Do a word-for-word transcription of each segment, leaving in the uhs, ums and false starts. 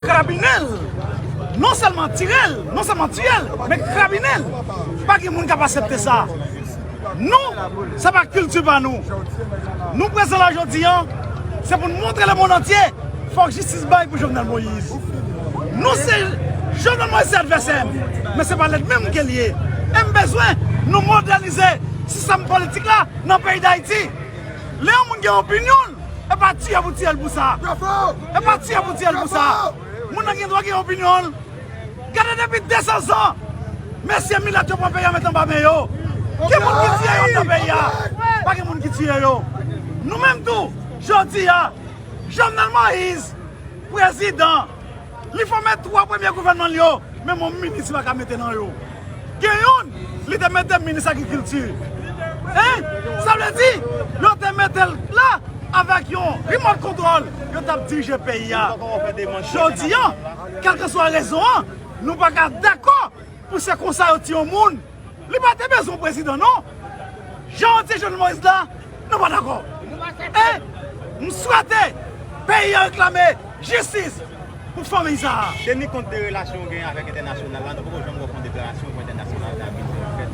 Krabinen l, non sèlman tire l, non sèlman tiye l, men krabinen l. Pa gen moun k ap aksepte sa. Nou, sa pa kilti pa nou. Nou prezan la jodi a, se pou n montre lemonn antye, fòk jistis bay pou Jovenel Moïse. Nou se Jovenel Moïse se advèsè m, men se pa lènmi m ke l ye. E m bezwen nou modènize sistèm politik la nan peyi Dayiti. Lè yon moun gen opinyon l, e pa tiye pou tiye l pou sa. E pa tiye pou tiye l pou sa. Moun nan gen dwa gen opinyon l. Gade depi de san zan, mesye milat yo pran peyi a met anba men yo. Ki moun ki tiye yo nan peyi a? Pa gen moun ki tiye yo. Nou menm tou, jodi a, Jovenel Moïse, prezidan, li fòme twa premye gouvènman l yo, menm yon minis li pa ka mete nan yo. Gen youn, li te mete minis agrikilti. Hein? Sa vle di, yo te mete l la avèk yon remote control, yo t ap dirije peyi a. Jodi a, kèlkeswa rezon an, nou pa ka dakò pou se konsa yo tiye yon moun. Li pa te bezwen prezidan, non. Jan yo tiye Jovenel Moïse la, nou pa dakò. E m swete peyi a reklame jistis pou fanmi sa a. Teni kont de relasyon w genyen avèk entènasyonal la, nou poko janm wè w fè yon deklarasyon pou entènasyonal la vin fè yon ankèt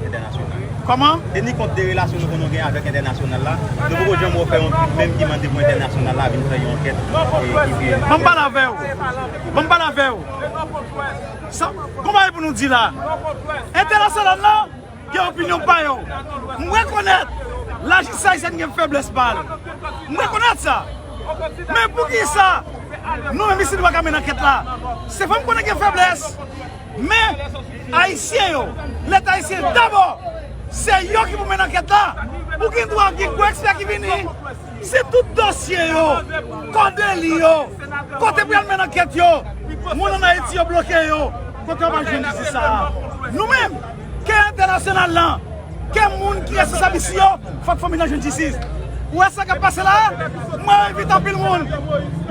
entènasyonal. Kòman? Teni kont de relasyon nou konn genyen avèk entènasyonal la, nou poko janm wè w fè yon menm ki mande pou entènasyonal la vin fè yon ankèt, e, ki vye. Ban m pale avè w. Ban m pale avè w. Sa, kòman e pou nou di la? Entènasyonal la, gen opinyon pa yo. M rekonèt lajistis ayisyèn gen feblès pa l. M rekonèt sa. Men poukisa nou menm isi nou pa ka mennen ankèt la? Se fò m konnen gen feblès. Men Ayisyen yo, Leta ayisyen dabò, se yo ki pou mennen ankèt la. Ou gen dwa gen gwo ekspè ki vini. Si tout dosye yo, kò deli yo, kote pral mennen ankèt yo, moun ann Ayiti yo bloke yo, kote yo pral jwenn jistis sa a? Nou menm, ke entènasyonal lan, ke moun ki responsab isi yo, fòk fanmi nan jwenn jistis. Ou wè sa k ap pase la a? M wè yo envite anpil moun.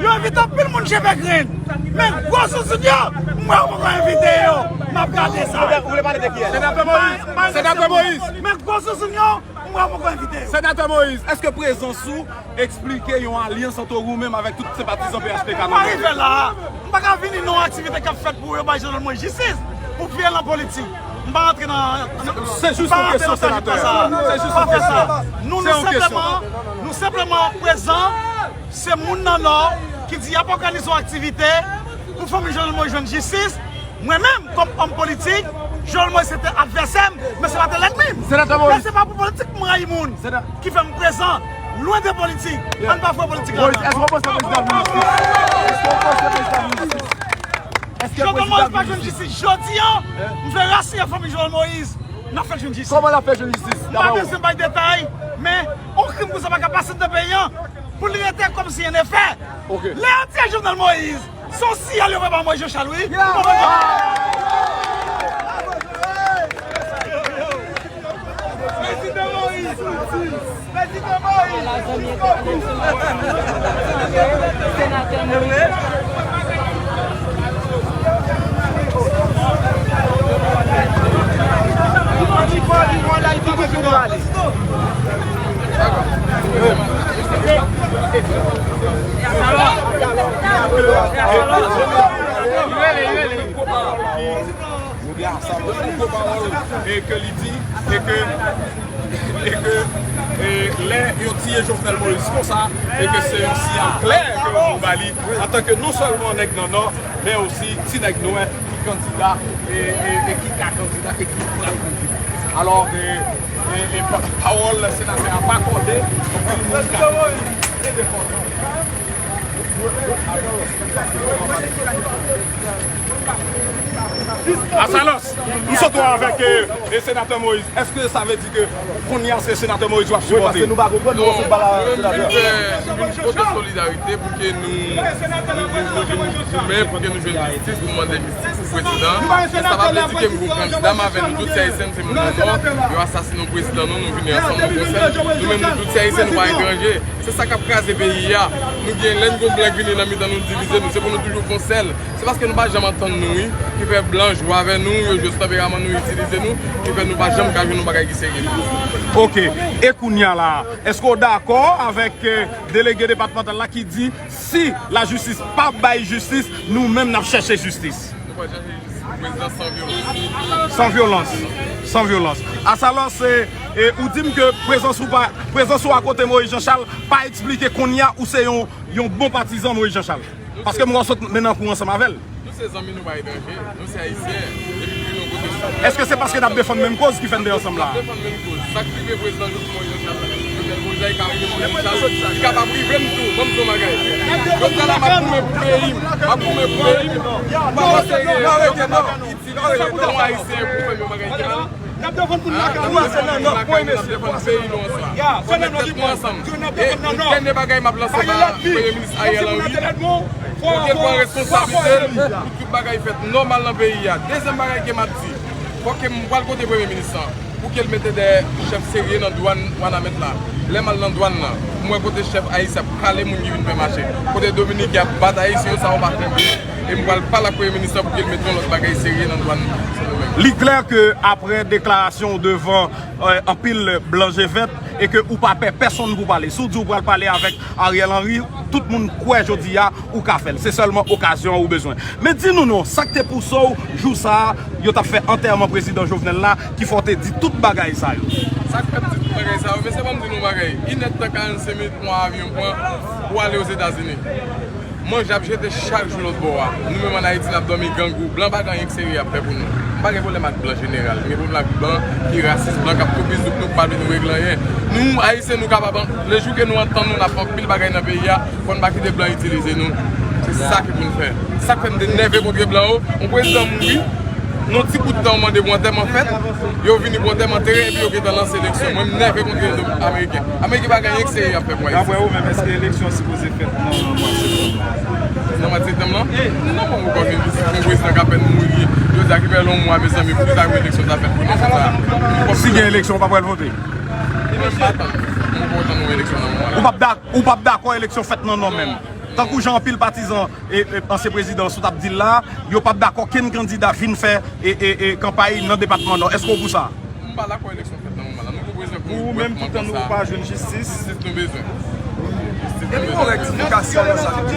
Yo envite anpil moun cheve grenn. Men gwo zouzoun yo, m wè yo poko envite yo. M ap gade sa. Ou vle pale de kiyès? Senatè Moïse. Senatè Moïse. Men gwo zouzoun yo, m wè yo poko envite yo. Senatè Moïse, èske prezans ou eksplike yon alyans ant ou menm avèk tout senpatizan P H T K nan Nò a? M pa rive la. M pa ka vini nan yon aktivite k ap fèt pou yo bay Jovenel Moïse jistis pou vyolan politik. M pa rantre nan, nan, se jis yon kesyon, senatè. Se jis yon kesyon. Nou, nou senpleman, nou senpleman prezan, se moun nan Nò ki di y ap òganize yon aktivite pou fanmi Jovenel Moïse jwenn jistis. Mwen menm, kòm òm politik, Jovenel Moïse se te advèsè m, men se pa te lènmi m. Senatè Moïse. Men se pa pou politik m rayi moun ki fè m prezan. Lwen de politik. Ann pa fè politik la. Moïse, èske w panse prezidan vin jistis? Èske w panse prezidan vin jistis? Èske Jovenel Moïse pa jwenn jistis jodi a, m fè rasire fanmi Jovenel Moïse, n ap fè l jwenn jistis. Kòman l ap fè jwenn jistis? M pa bezwen bay detay, men yon krim konsa pa ka pase nan peyi a pou l rete kòmsi de rien n'était. Lè yo tiye Jovenel Moïse, se yon siyal yo voye ba Moïse Jean Charles, wi. Prezidan Moïse! Prezidan Moïse! Senatè Moïse. Rele, rele. Assalos, pran pawòl e ke li di e ke, e ke, e lè yo tiye Jovenel Moïse konsa, e ke se yon siyal klè ke yo voye ba li antanke non sèlman nèg nan Nò, men osi ti nèg nwè ki kandida e, e, e ki ka kandida e ki pral kandida. Alò, e, e, e pa-, pawòl senatè a pa kòde, anpil moun ka trè depòtan. Assalos, m sot wè avèk, e, e senatè Moïse. Èske sa vle di ke kounye a se senatè Moïse w ap sipòte? Wi, paske nou pa konprann, nou konprann pa la senatè. Nou vin fè, nou vin pote solidarite pou ke nou, nou, nou, nou vin goumen, pou ke nou jwenn jistis, pou mande jistis. Prezidan, sa pa vle di ke m pou kandida m avè nou tout se Ayisyen, se moun nan Nò, yo asasinen yon prezidan nou, nou vini ansanm, nou konsèn, nou menm nou tout se Ayisyen, nou pa etranje. Se sa k ap kraze peyi a. Nou gen lè n gon blan k vini nan mitan nou divize nou, se pou nou toujou fè yon sèl. Se paske nou pa janm antann nou, wi, ki fè blan jwe avè nou, yo jwe sou tanperaman nou, itilize nou, ki fè nou pa janm ka jwenn yon bagay ki serye pou nou. Ok. E kounye a la, èske w dakò avèk eh, delege depatmantal la ki di si lajistis pa bay jistis, nou menm n ap chèche jistis? Nou pral chèche jistis pou prezidan san vyolans. San vyolans. San vyolans. Asalò, se, e, ou di m ke prezans ou pa, prezans ou akote Moïse Jean Charles pa eksplike kounye a ou se yon, yon bon patizan Moïse Jean Charles. Paske m wè w sot mennen kou ansanm avè l. Nou se zanmi, nou pa etranje. Nou se Ayisyen. Depi nou vin yon kote sou. Èske se paske n ap defann menm koz ki fè n te ansanm la? N ap defann menm koz. Sa k rive prezidan Jovenel Moïse Jean Charles la, Jovenel Moïse la, li ka rive Moïse Jean Charles, li kapab rive m tou. Ban m di w yon bagay. Jodi a la, m ap goumen pou peyi m. M ap goumen pou peyi m. M pa panse ke yo kapab itilize yon Ayisyen pou fè m yon bagay ki mal. N ap defann pou n lakay nou. N ap defann peyi nou ansanm. Fò n met tèt nou ansanm. E dènye bagay m ap lanse ba Premye Minis Ariel Henry, pou ke l pran responsablite l, pou tout bagay fèt nòmal nan peyi a. Dezyèm bagay ke m ap di, fò ke m pral kote Premye Minis lan, pou ke l mete de chèf serye nan dwàn Wanament la. Lè m al nan dwàn nan, m wè kote chèf ayisyen ap kale moun ki vin fè mache. Kote Dominiken ap bat Ayisyen yo, sa yo pa fè byen. E m pral pale ak Premye Minis lan pou ke l mete yon lòt bagay serye nan dwàn Sendomeng. Li klè ke apre deklarasyon w devan eh, anpil blan je vèt e ke ou pa pè pèsonn pou pale. Si w di w pral pale avèk Ariel Henry, tout moun kwè jodi a ou ka fè l. Se sèlman okazyon an ou bezwen. Men di nou non, sa k te pouse w jou sa a, yo t ap fè antèman prezidan Jovenel la, ki fè w te di tout bagay sa yo? Sa k fè m di tout bagay sa yo, mesye, ban m di nou yon bagay. Inèdtan karannsenk minit pran avyon pran pou ale Ozetazini. Manje ap jete chak jou lòt bò a. Nou menm ann Ayiti, n ap dòmi grangou. Blan pa gen anyen k serye y ap fè pou nou. M pa gen pwoblèm ak blan jeneral. M gen pwoblèm ak blan ki rasis, blan k ap toupizouk nou, k pa vle nou regle anyen. Nou, Ayisyen, nou kapab, lejou ke nou antann nou, n ap fè anpil bagay nan peyi a. Fò n pa kite blan itilize nou. Se sa ki pou n fè. Sa k fè m te nève kontre blan yo. Yon prezidan mouri. Nan ti bout tan, yo mande pou antèman fèt, yo vini pou antèman antere, epi yo gentan lanse eleksyon. Mwen, m nève kont rezo ameriken. Ameriken pa gen anyen k serye y ap fè pou Ayiti. Daprè ou menm, èske eleksyon an sipoze fèt nan mwa septanm nan? Nan mwa septanm nan? Non, mwen poko vin isit, yon prezidan k apèn mouri, yo di a ki fè yon mwa, mezanmi, pou ki sa pou eleksyon ta fèt pou nan sa? Si gen eleksyon, ou pa pral vote? Mwen pa tann, mwen poko tann yon eleksyon nan mwa la. Ou p ap dak-, ou p ap dakò eleksyon fèt nan Nò menm? Tankou jan anpil patizan e, e, ansyen prezidan sot ap di l la, yo p ap dakò kenn kandida vin fè e, e, e, kanpay nan depatman Nò. Èske w pou sa? M pa dakò eleksyon fèt nan moman la. Nou pou bezwen pou ou menm, toutan nou pa jwenn jistis. Jistis nou bezwen. Jistis nou bezwen. Epi yon rektifikasyon nan sa ki di.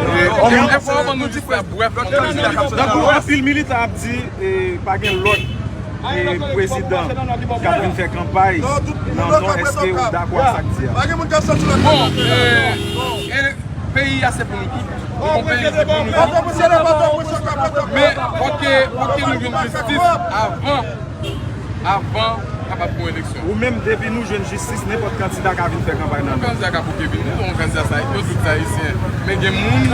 Tankou anpil militan ap di, e, pa gen lòt, e, prezidan k ap vin fè kanpay nan Nò, èske ou dakò ak sa k di a? Bon, e, e, peyi a se pou nou tout. Nou gon peyi, se pou nou tout. Men fòk, fòk nou jwenn jistis avan, avan kapab gon eleksyon. Ou menm, depi nou jwenn jistis, nenpòt kandida ka vin fè kanpay nan Nò. Yon kandida ka bouke vini, yon kandida sa, yo tout se Ayisyen. Men gen moun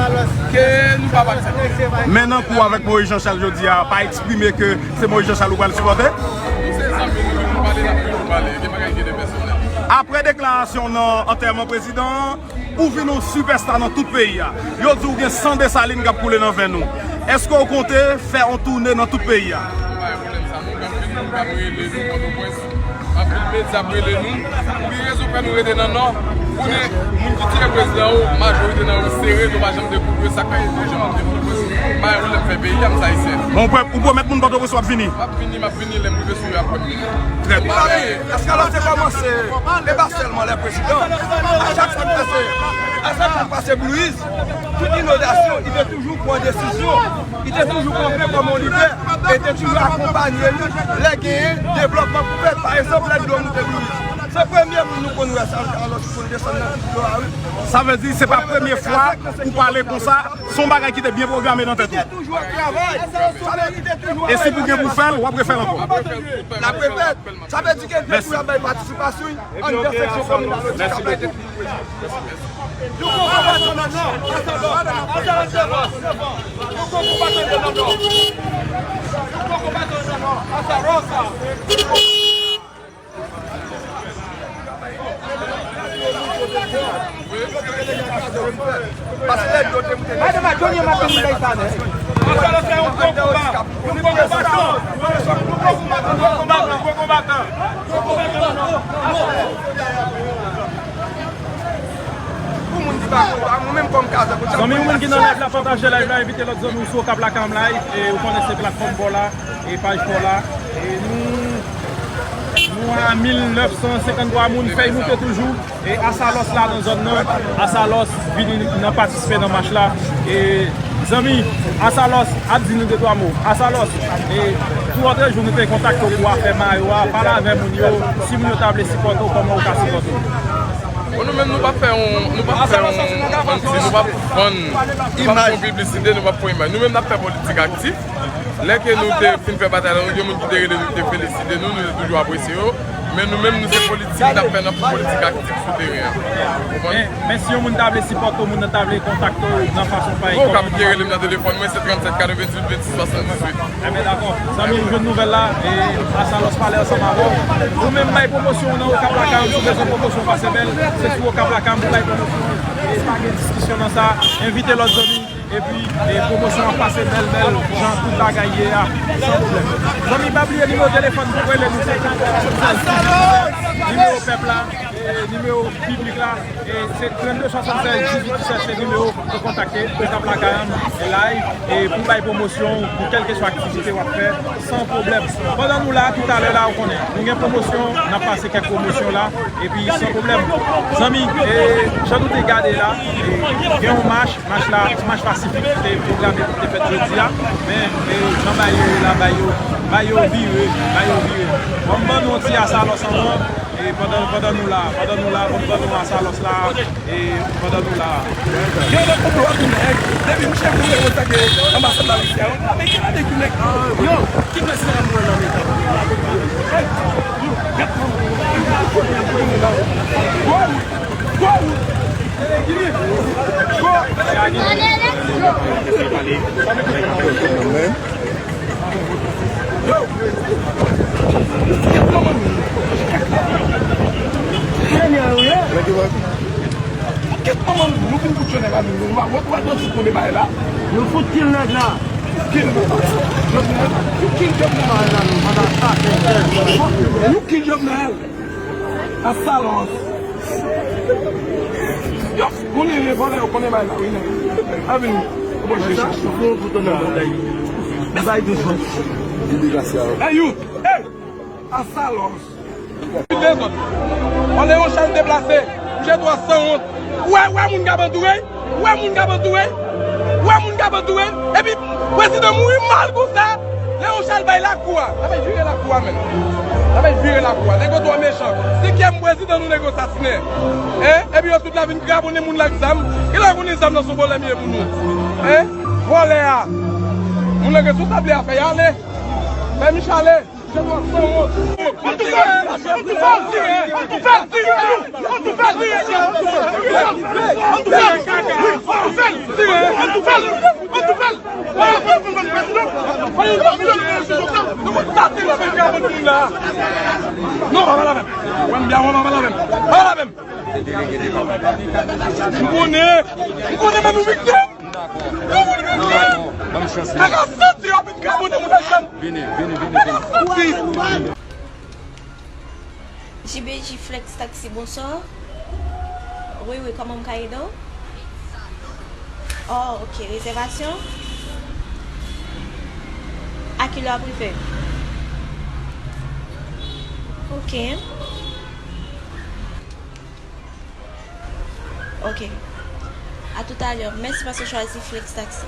ke nou p ap aksepte. Men nan kou avèk Moïse Jean Charles jodi a, pa eksprime ke se Moïse Jean Charles ou pral sipòte? Nou se zanmi, nou toujou pale, n ap toujou pale. Gen bagay ki te pèsonèl. Apre deklarasyon nan antèman prezidan an, ou vin yon sipèsta nan tout peyi a. Yo di w gen san Desalin k ap koule nan venn ou. Èske w konte fè yon toune nan tout peyi a? Pa gen pwoblèm sa, nou menm vin, nou menm rele nou Pòtoprens. Anpil medya ap rele nou. Pou ki rezon fè nou rete nan Nò? Konnen moun ki tiye prezidan yo, majorite nan yo sere, nou pa janm dekouvri yo, sa k fè yo toujou janm dekouvri yo. Pa gen pwoblèm, fè peyi a, m se Ayisyen. Bon, ou pwomèt moun Pòtoprens w ap vini? M ap vini, m ap vini, lè m rive sou yo, apre m vini. Trè byen. Èske alò se kòmanse, e pa sèlman lè prezidan, a chak sa k pase, a chak sa k pase Blue Hills, tout inondasyon, li te toujou pran desizyon, li te toujou kanpe kòm yon lidè, e te toujou akonpanye nou lè genyen devlòpman pou fèt. Pa egzanp, lè dlo moute Blue Hills, se premye moun nou konn wè sa, alò ki konn desann nan dlo a, wi. Sa vle di, se pa premye fwa ou pale konsa, se yon bagay ki te byen pwograme nan tèt ou. Li te toujou ap travay. Sa vle di, li te toujou ap travay. E si pou gen pou fè l, w ap refè l ankò? N ap refè l. Sa vle di ke depi w ap bay patisipasyon anndan seksyon kominal, ou di k ap bay depi. Nou poko pa tande non, non. Asa bon, asa bon, asa bon. Nou poko pa tande non, non. Nou poko pa tande non, non. Asa bon, sa. Paske lè dlo te moute, Premye maten nou bay sa nèt. Ansanm fè yon gwo konba. Yon gwo konbatan. Yon gwo konbatan. Yon gwo konbatan. Pou moun ki pa konn, mwen menm kòm Kazèk, zanmi, ou moun ki nan live la, pataje live la, envite lòt zanmi w sou Okap Lakay Live, e ou konnen se platfòm pa w la, e paj pa w la, e nou, nou a mil nèf san senkanntwa moun, fèy moute toujou, e Asalòs la nan zòn nan, Asalòs vini nan patisipe nan mach la, e zanmi, Asalòs ap di nou de twa mo, Asalòs, e tou lòt jou nou te kontakte w pou afè mayo a, pale avè moun yo, si moun yo ta vle sipòte w, kòman ou ka sipòte w? Bon, nou menm, nou p ap fè yon, nou p ap fè yon, kòmsi nou p ap vann, nou p ap fè yon piblisite, nou p ap fè yon imaj. Nou menm, n ap fè politik aktif. Lè ke nou te fin fè batay la, nou gen moun ki te rele nou, ki te felisite nou, nou te toujou apresye yo. Men nou menm, nou se politik n ap fè, n ap fè politik aktif sou teren an. Ou konprann? Men, men si yon moun ta vle sipòte w, moun nan ta vle kontakte w nan fason pa... Bon, w ka rele m nan telefòn mwen, se trannsèt katreventuit vennsis swasanndizuit. Enben, dakò. Zanmi, ou jwenn nouvèl la, e Asalòs pale ansanm avè w. Ou menm, bay pwomosyon w nan Okap Lakay, si w bezwen pwomosyon pase bèl, se sou Okap Lakay pou bay pwomosyon. E pa gen diskisyon nan sa. Envite lòt zanmi. Epi, e pwomosyon an pase bèl, bèl, jan tout bagay ye a, san pwoblèm. Zanmi, pa bliye nimewo telefòn pou rele nou, se trannde swasannsèz dizuit disèt, nimewo pèp la, e nimewo piblik la. E se trannde swasannsèz dizuit disèt, se nimewo pou kontakte Okap Lakay Live, e pou bay pwomosyon pou kèlkeswa aktivite w ap fè, san pwoblèm. Pandan nou la, toutalè la, ou konnen, nou gen pwomosyon, n ap pase kèk pwomosyon la, epi san pwoblèm. Zanmi, e jan nou te gade la, e gen yon mach, mach la, ti mach pasifik ki te pwograme pou te fèt jodi a, men, e jan bagay yo ye la, bagay yo, bagay yo vire, bagay yo vire. Bon, m ban nou yon ti Asalòs ankò. E pandan, pandan nou la, pandan nou la, ban m ban nou Asalòs la, e pandan nou la. Gen lòt konplo ap vin, nèg. Depi misye vin, yo atake anbasad Larisi a, yo, Ameriken la depi nèg. Yo, ki prezidan ap mwen nan Amerik la? Hey, yo, gad manman. Gwo wout, gwo wout. Gwo. Yo. Kèt manman nou. Kèt manman nou. Nou vin pou Jovenel la, nou, nou, nou, nou, nou, nou, nou, nou, nou fout kill nèg la. Kill Jovenel. You kill Jovenel. You kill Jovenel. Asalòs. Yo, moun li vòlè, yo konnen bay la, wi, nèg. A vin. Bon, jwe chach. Fon pou tonè bagay. Bay dousman. Hey, you. Hey. Asalòs. Dezòd. Ò, Leon Charles deplase. Misye twò sanwont. Ou wè, ou wè moun k ap antoure? Ou wè moun k ap antoure? Ou wè moun k ap antoure? Epi prezidan mouri mal konsa. Leon Charles bay lakou a. Sa fè vire lakou a menm. Sa fè vire lakou a. Nèg yo twò mechan. Senkyèm prezidan nou nèg yo sasinen. Hein? Epi yo tout la vin kraponnen moun la ak zam. Kilè yo konnen zam nan se yon pwoblèm ye pou nou? Hein? Vòlè a. Moun nan gen sou sable a fè y ale. Fè Mich ale. Non, pa pale avè m. Wè m byen, wè m pa pale avè m. Pa pale avè m. M konnen, m konnen men nou viktim. Nou moun viktim. Kaka santi yo ap vin kraponnen moun nan chanm. Vini, vini, vini, vini. J B J Flex Taxi, bonswa. Wi, wi, kòman m ka ede w? Oh, ok, rezèvasyon? A kilè w ap rive? Ok. Ok. A toutalè. Mèsi paske w chwazi Flex Taxi.